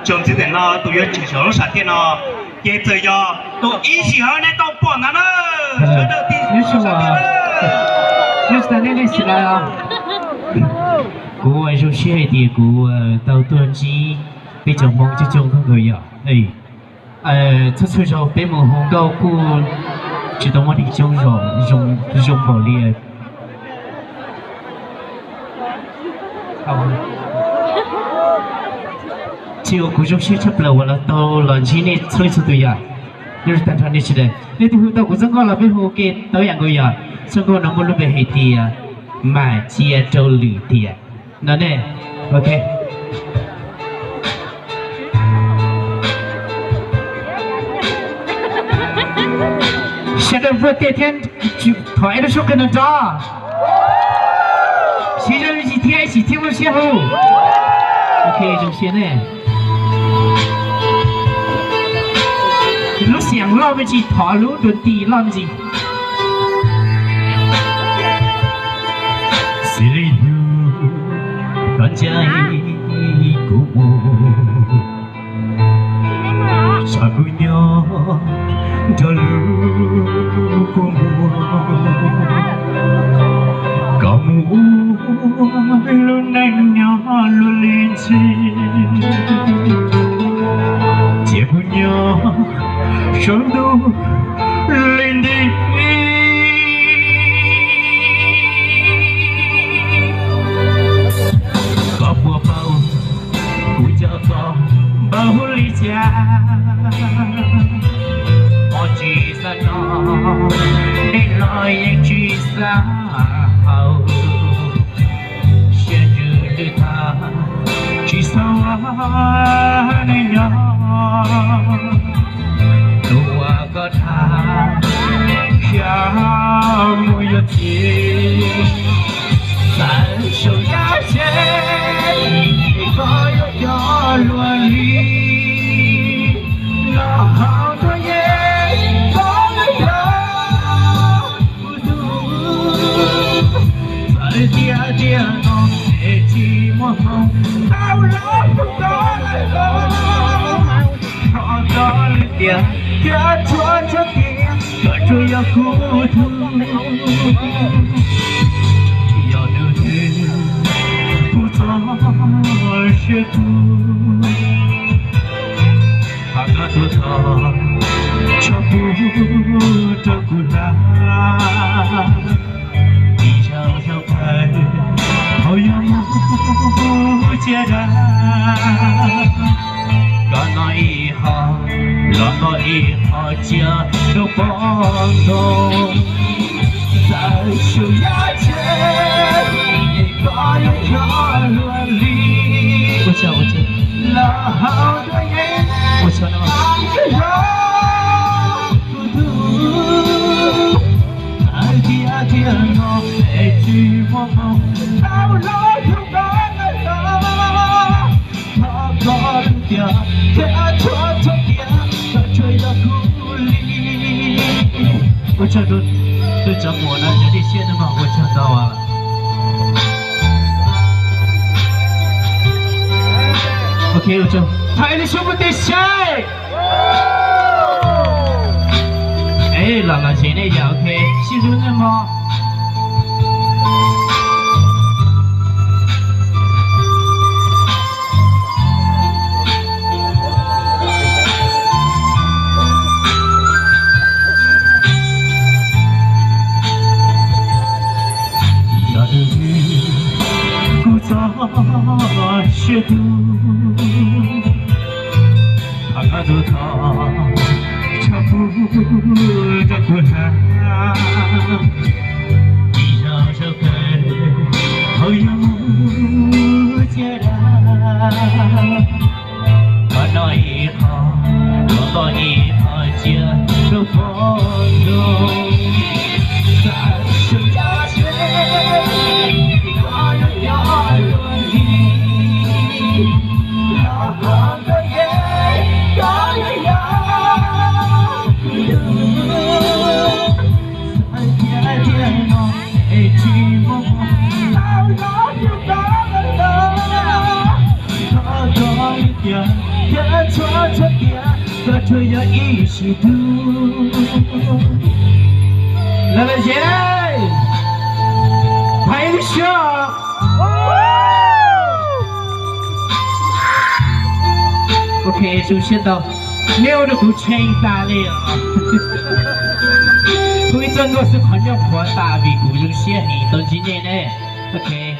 Tsoom txiv ntxawm no tus yuav tsim saum lub sam thiaj no, ces txawm yog tus ib sij hawm nej tau pom ntawd na. Sawv daws tig saum sam thiaj na. Kuv zoo siab hais tias kuv tau tuaj ntsib peb cov Hmoob coob coob kawg nkaus yom. Txhua txhua zaus peb mus hu nkauj kuj tsis tau muaj neeg coob zoo npaum li. Tsis ua kuv zoo siab tshaj plaws uas los tau los ntsib nej txhua leej txhua tus yom. Nyob zoo tag nrho nej sawv daws, leej twg hu tau kuv txoj nkauj los peb hu ua ke tau yam nkaus yom. Txoj nkauj no muaj lub npe hais tias Mam Cia Rau Lwm Tiam no ne. Ok. Sawv daws npuaj tiaj thiab thov ib lub suab qhia nrov nrov. Siv zog me ntsis thiab ib sim thiaj muaj siab hu. Ok, zoo siab ne. Lub xiam loj me ntsis, thov lub dua nti loj me ntsis. Xws li yus koj ncaim kuv mus, tsam kuv nyob nrog lub kua muag, koj mus ua lub neej nyob luaj li ntxhi, cia kuv nyob saum ntuj li nti. Koj puas paub kuv nco koj npaum li cas? Koj tsis xav noj, nim no yeej tsis xav haus, siab ntsws lwj tag, tsis xav ua neej nyob. Tus uas koj tham, xyaum mus yuav txiv, txawm saum yaj tsev, koj yuav coj luag li los hauv nruab yeeb, koj yuav yog kuv tug. Txawm tias tiam no es tsis muaj hmoo, tau los hlub koj lawm los, thov koj lwm tiam, thiab txhua txhua tiam, koj tsuas yog kuv tug. Yog tus twg pub txoj sia tuag, thov koj tuav txoj tshoj pub rau kuv hnav. Ib zaug zaug kawg, thaum yuav mus cia dag, koj noj ib qho, los noj ib qho cia rau poj ntxoog. Txawm saum yaj tsev, koj yuav yog luag li los hauv nruab yeeb, koj yuav yog kuv tug. Txawm tiam no es tsis muaj hmoo, tau los hlub koj lawm los, thov koj lwm tiam, thiab txhua txhua tiam, koj tsuas yog kuv li. Ua tsaug rau tus tsov muam no cov dej siab no mas ua tsaug ntau. Ok, ua tsaug. Thov ib lub suab muaj tej saib. Es los los ze nej yom, ok, sib hlub nej mog. Yog tus twg kuv txoj sia tuag, thov koj tuav txoj tshoj pub rau kuv hnav. Ib zaug zaug kawg, thaum yuav mus cia dag, koj noj ib qho, los noj ib qho cia rau poj ntxoog. Txawm saum yaj tsev, koj yuav yog luag li los hauv nruab yeeb, koj yuav yog kuv tug. Txawm tiam no es tsis muaj hmoo, tau los hlub koj lawm los, Yog, yog txhob txhob tias koj tsuas yog ib sim dub. Lawv lawv zes, thaiv ib lub siab. Ok, zoo siab ntau. Neb ua rau kuv tshee tas li os. Kuv ib txoj ntuj xwb qhov nyuaj qhuav tas vim kuv zoo siab heev tau ntsib nej ne. Ok.